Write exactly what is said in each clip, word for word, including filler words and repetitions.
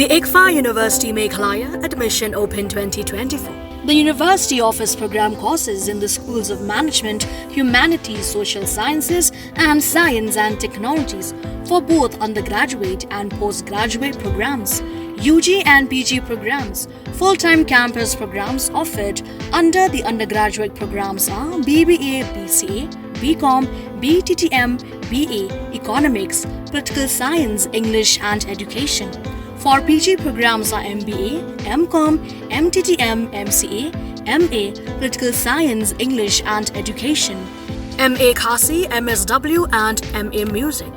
ICFAI University Meghalaya, admission open twenty twenty-four. The university offers program courses in the schools of management, humanities, social sciences, and science and technologies for both undergraduate and postgraduate programs, U G and P G programs. Full-time campus programs offered under the undergraduate programs are B B A, B C A, B Com, B T T M, B A, Economics, Political Science, English and Education. For P G programs are M B A, M Com, M T T M, M C A, M A, Political Science, English and Education, M A Khasi, M S W and M A Music.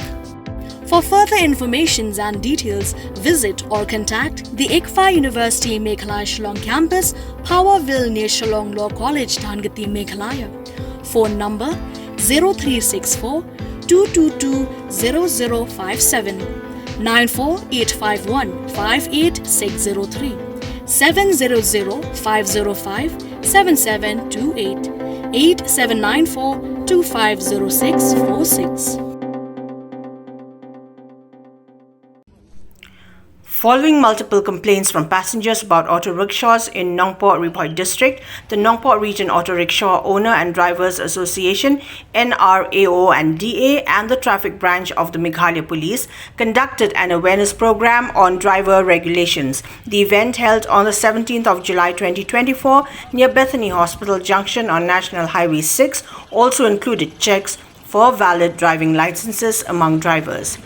For further informations and details, visit or contact the ICFAI University Meghalaya Shillong campus, Powerville near Shillong Law College, Dhangati, Meghalaya. Phone number zero three six four two two two zero zero five seven, nine four eight five one five eight six zero three, seven zero zero five zero five seven seven two eight, eight seven nine four two five zero six four six. Following multiple complaints from passengers about auto rickshaws in Nongpoh Ri Bhoi district, the Nongpoh Region Auto Rickshaw Owner and Drivers Association, N R A O and D A, and the traffic branch of the Meghalaya Police conducted an awareness program on driver regulations. The event, held on the seventeenth of July twenty twenty-four near Bethany Hospital Junction on National Highway six, also included checks for valid driving licenses among drivers.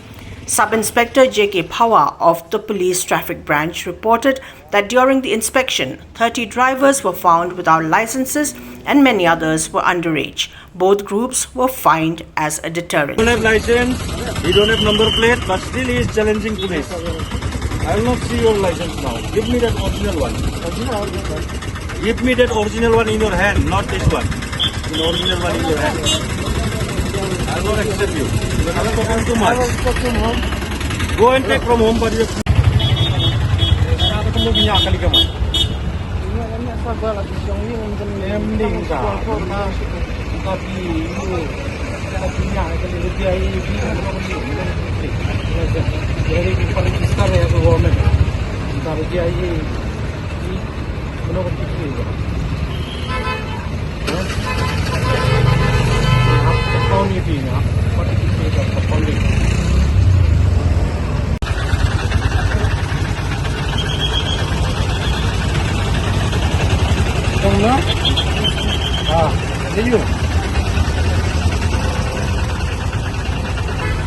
Sub Inspector J K Phawa of the Police Traffic Branch reported that during the inspection, thirty drivers were found without licenses and many others were underage. Both groups were fined as a deterrent. Don't have license, he don't have number plate, but still he is challenging police. I will not see your license now. Give me that original one. Give me that original one in your hand, not this one. An original one in your hand. I will not accept you. You are talking too much. Go and take from home, but you have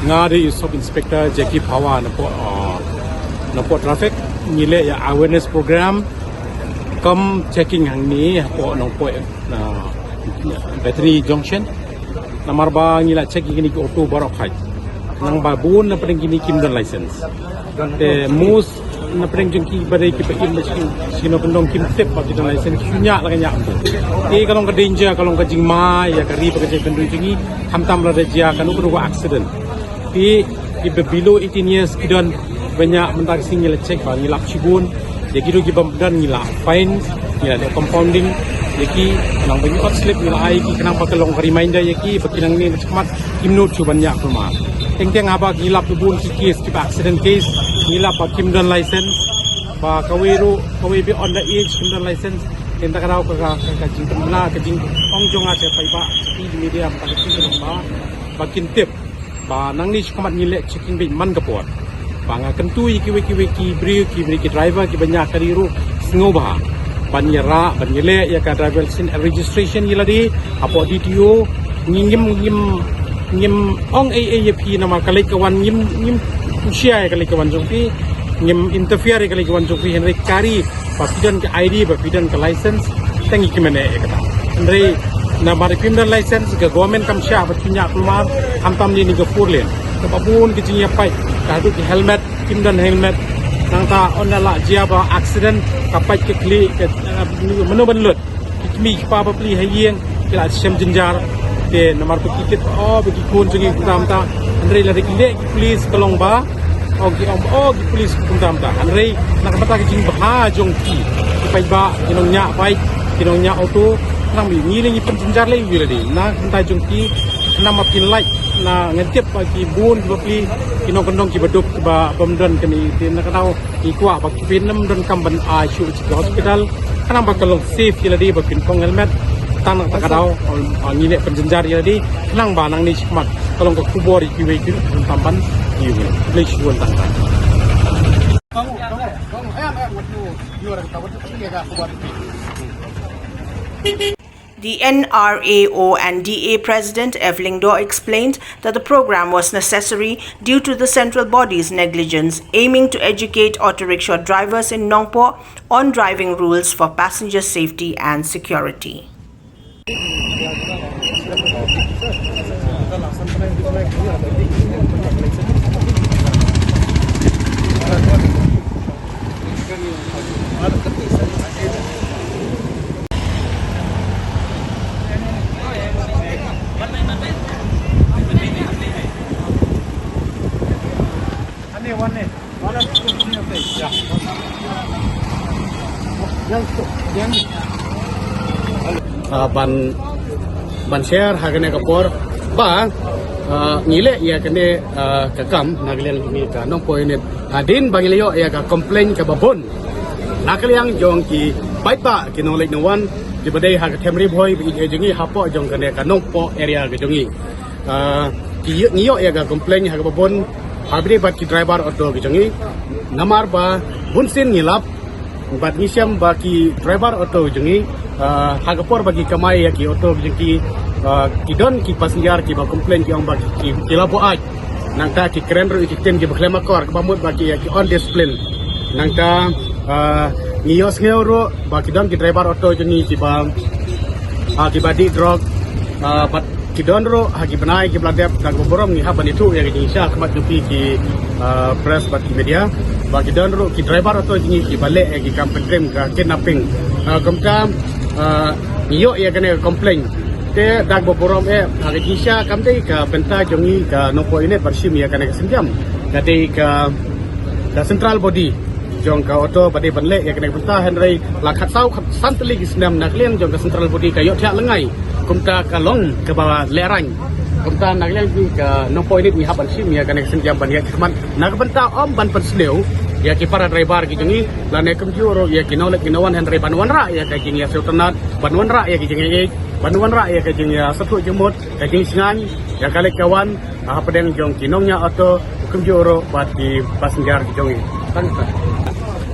Nga dei Sub Inspector Jackie Phawa na pdeng, ah, na pdeng traffic. Ngi leh ïa awareness program kum checking hangne hapoh Nongpoh, ah, Bethany Junction. Namar ba ngi la check ïa kine ki auto baroh khoit. Nang ba bun na pdeng kine kim don license. Te most na pdeng jong ki ba dei ki ba im ba shu, shu na pdeng kim tip ba ki don license, shu ñiah la ka ñiah. Te ka long ka danger, ka long ka jingma ïa ka ri bad ka jaitbynriew jong ngi, khamtam lada jia kano kano ka accident. Te ki ba below eighteen years ki don ba ñiah, mynta ka sngi ngi la check ba ngi lap shibun. Ïa kito ki bym don ngi la fine, ngi la leh compounding ïa ki, khnang ba ngi ot slip ngi la ai ki, khnang ba ka long ka reminder ïa ki ba ki nangne shakhmat kim nud shuh ban ñiah kulmar. Teng teng haba ngi lap bun ki case kiba accident case, ngi lap ba kim don license, ba kawei ruh kawei ba under age kim don license. Te kata ka daw ka, ka, ka, ka jingkynmaw, ka jingong jong nga sha paidbah, sha phi media, ba ka jingkynmaw ba kin tip ba nangne shakhmat ngi leh checking beit man ka por. Ba nga kyntu ïa kiwei kiwei ki briew, ki briew ki driver kiba ñiah kali ruh, sngewbha ban ïarap, ban ïaleh ïa ka driver license registration ïa lade hapoh D T O. Ngi ngim, ngim, ngim ong ei ei ïa phi namar ka leit ka wan, ngim, ngim husiar ïa ka leit ka wan jong phi, ngim interfere ïa ka leit ka wan jong phi, hynrei ka ri ba phi don ka I D, ba phi don ka license, tang ïa ki mane ïa kata. Hynrei namar phim don license, ka government kam shah ba phi ñiah kulmar, khamtam ïa kane ka four lane. Kaba bun ka jingïapait, ka haduh ki helmet, kim don helmet. Nangta ynda la jia ba accident, ka pait ka khlieh, ka, eh, mano ban lut. Ki kmie ki kpa bapli ha ïing ki la shem jynjar. Te namar ba ki kit, oh, ba ki khun jong ngi kumta kumta. Hynrei lada ki leh ki police ka long ba, oh, ki ong, oh, ki police kumta kumta. Hynrei na ka bynta ka jingbha jong ki, ki paidbah, ki nongñiah bike, ki nongñiah auto, nang ba ngi lei ngi pynjynjar lei ïa lade. Na ka bynta jong ki, khnang ba kin lait Na nga tip ba ki bun ki bapli ki nongkyndong ki baduk ba bym don kane, te na ka daw ngi kwah ba ki pyndonkam ban ai shuh sha ka hospital. Khnang ba ka long safe ïa lade ba pynpong helmet. Tang na ka daw ngi leh pynjynjar ïa lade khnang ba nangne shakhmat ka long ka khubor ïa kiwei ki ruh pyndonkam ban ïa u. Khublei shibun tang. The N R A O and D A President Evelyn Daw explained that the program was necessary due to the central body's negligence, aiming to educate auto rickshaw drivers in Nongpoh on driving rules for passenger safety and security. Ah, ban, ban share ha kane ka por ba, ah, ngi leh ïa kane, ah, ka kam na ka liang jong ngi ka Nongpoh Unit hadien ba ngi la ïoh ïa ka complaint kaba bun na ka liang jong ki paidbah ki nongleit nongwan kiba dei ha ka them Ri Bhoi ba ïeit jong ngi hapoh jong kane ka Nongpoh area ka jong ngi. Ah, ki ïoh, ngi ïoh ïa ka complaint ha kaba bun ha kaba dei bad ki driver auto ki jong ngi. Namar ba bun sien ngi lap bad ngi shem ba ki driver auto jong ngi, ah, ha ka por ba ki kamai ïa ki auto ki jong ki, ah, ki don ki passenger kiba complain ki ong ba ki, ki, ki la buaid. Nangta ki kren ruh ïa ki ktien kiba khlem akor kaba mut ba ki ïa ki undiscipline. Nangta, ah, ngi ïohsngew ruh ba ki don ki driver auto jong ngi kiba, ah, kiba dih drug, ah, bad ki don ruh ha ki bnai kiba la dep, da kaba burom ngi hap ban ïathuh ïa ka jingshisha ha khmat jong phi ki, ah, press bad ki media ba ki don ruh ki driver auto jong ngi kiba leh ïa ki kam pyntriem ka kidnapping. Ah, kumta, ah, ngi ïoh ïa kane ka complaint. Te da kaba burom eh ha ka jingshisha kam dei ka bynta jong ngi ka Nongpoh Unit ban shim ïa kane ka sienjam. Ka dei ka, ka central body jong ka auto ba dei ban leh ïa kane ka bynta, hynrei la khatsaw khatsan tylli ki snem na ka liang jong ka central body ka ïohthiah lyngngai. Kumta ka long kaba lehraiñ. Kumta na ka liang jong ngi ka Nongpoh Unit ngi hap ban shim ïa kane ka sienjam ban ïaid khmat na ka bynta ym ban pynsniew ïa ki para driver ki jong ngi lane kumjuh ruh ïa ki nongleit ki nongwan, hynrei ban wanrah ïa ka jingïasngewtynnat, ban wanrah ïa ka jingïeit, ban wanrah ïa ka jingïasngewthuh jingmut, ka jingshngaiñ ïa ka leit ka wan, ah, hapdeng jong ki nongñiah auto, kumjuh ruh bad ki passenger ki jong ngi. Tang kata.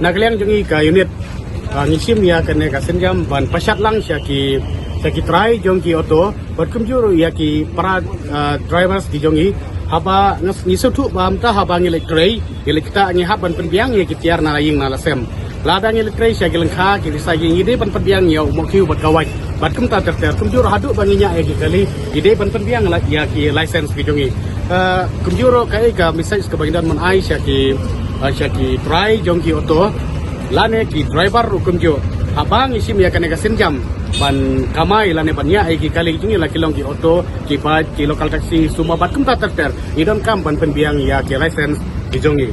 Na ka liang jong ngi ka unit, ah, ngi shim ïa kane ka sienjam ban pashat lang sha ki, sha ki trai jong ki auto bad kumjuh ruh ïa ki para, ah, drivers ki jong ngi. Haba ngi sngewthuh ba mynta haba ngi leit trei, ngi leit ktah ngi hap ban pynbiang ïa ki tiar na la ïing na la sem. Lada ngi leit trei sha ki lyngkha ki risa, ngi dei ban pynbiang ïa u mohkhiew bad ka wait. Bad kumta ter ter, kumjuh ruh haduh ba ngi ñiah ïa ki kali, ngi dei ban pynbiang la ïa ki license ki jong ngi. Eh, kumjuh ruh kaei ka message kaba ngi don ban ai sha ki, eh, sha ki trai jong ki auto lane ki driver ruh kumjuh. Haba ngi shim ïa kane ka sienjam ban kamai lane ban ñiah ïa ki kali ki jong ngi, la ki long ki auto, ki bike, ki local taxi, sumar bad kumta ter ter, ngi donkam ban pynbiang ïa ki license ki jong ngi.